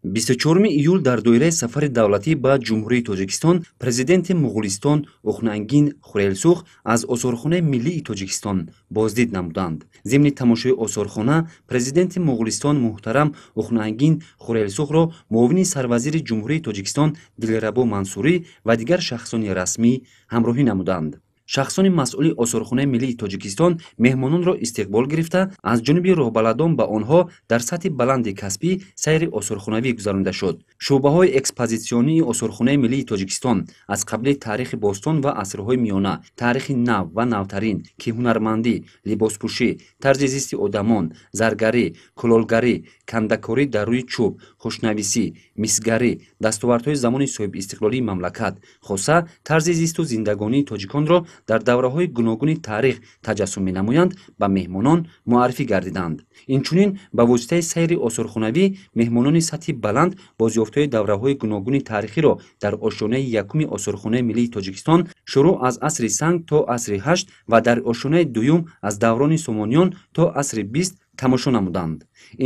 24 июл дар доираи сафари давлатӣ ба Ҷумҳурии Тоҷикистон президенти Муғулистон Ухнангин Хурелсух аз Осорхонаи миллии Тоҷикистон боздид намуданд. Зимни тамошои осорхона президенти Муғулистон муҳтарам Ухнангин Хурелсухро муовини сарвазири Ҷумҳурии Тоҷикистон Дилрабо Мансурӣ ва дигар шахсони расмӣ ҳамроҳӣ намуданд. Шахсони масъули Осорхонаи миллии Тоҷикистон меҳмононро истиқбол гирифта, аз ҷониби роҳбаладон ба онҳо дар сатҳи баланди касбӣ сайри осорхонавӣ гузаронида шуд. Шӯъбаҳои экспозитсионии Осорхонаи миллии Тоҷикистон аз қабили таърихи бостон ва асрҳои миёна, таърихи нав ва навтарин, ки ҳунармандӣ, либоспӯшӣ, тарзи зисти одамон, заргарӣ, кулолгарӣ, кандакорӣ дар рӯи чӯб, хушнависӣ, мисгарӣ, дастовардҳои замони соҳибистиқлолии мамлакат, хоса тарзи зисту зиндагонии тоҷиконро дар давраҳои гуногуни таърих таҷассум менамоянд, ба меҳмонон муаррифӣ гардиданд. Инчунин ба воситаи сайри осорхонавӣ меҳмонони сатҳи баланд бозёфтҳои давраҳои гуногуни таърихиро дар ошёнаи якуми Осорхонаи миллии Тоҷикистон шурӯъ аз асри санг то асри ҳашт ва дар ошёнаи дуюм аз даврони Сомониён то асри бист тамошо намуданд.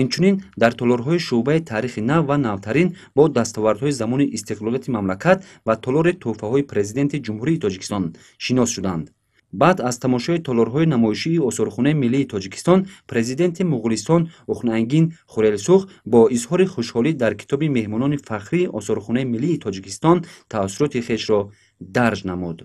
Инчунин дар толорҳои шӯъбаи таърихи нав ва навтарин бо дастовардҳои замони истиқлолияти мамлакат ва толори тӯҳфаҳои президенти Ҷумҳурии Тоҷикистон шинос шуданд. Баъд аз тамошои толорҳои намоишии Осорхонаи миллии Тоҷикистон президенти Муғулистон Ухнангин Хурелсух бо изҳори хушҳолӣ дар китоби меҳмонони фахрии Осорхонаи миллии Тоҷикистон таассуроти хешро дарҷ намуд.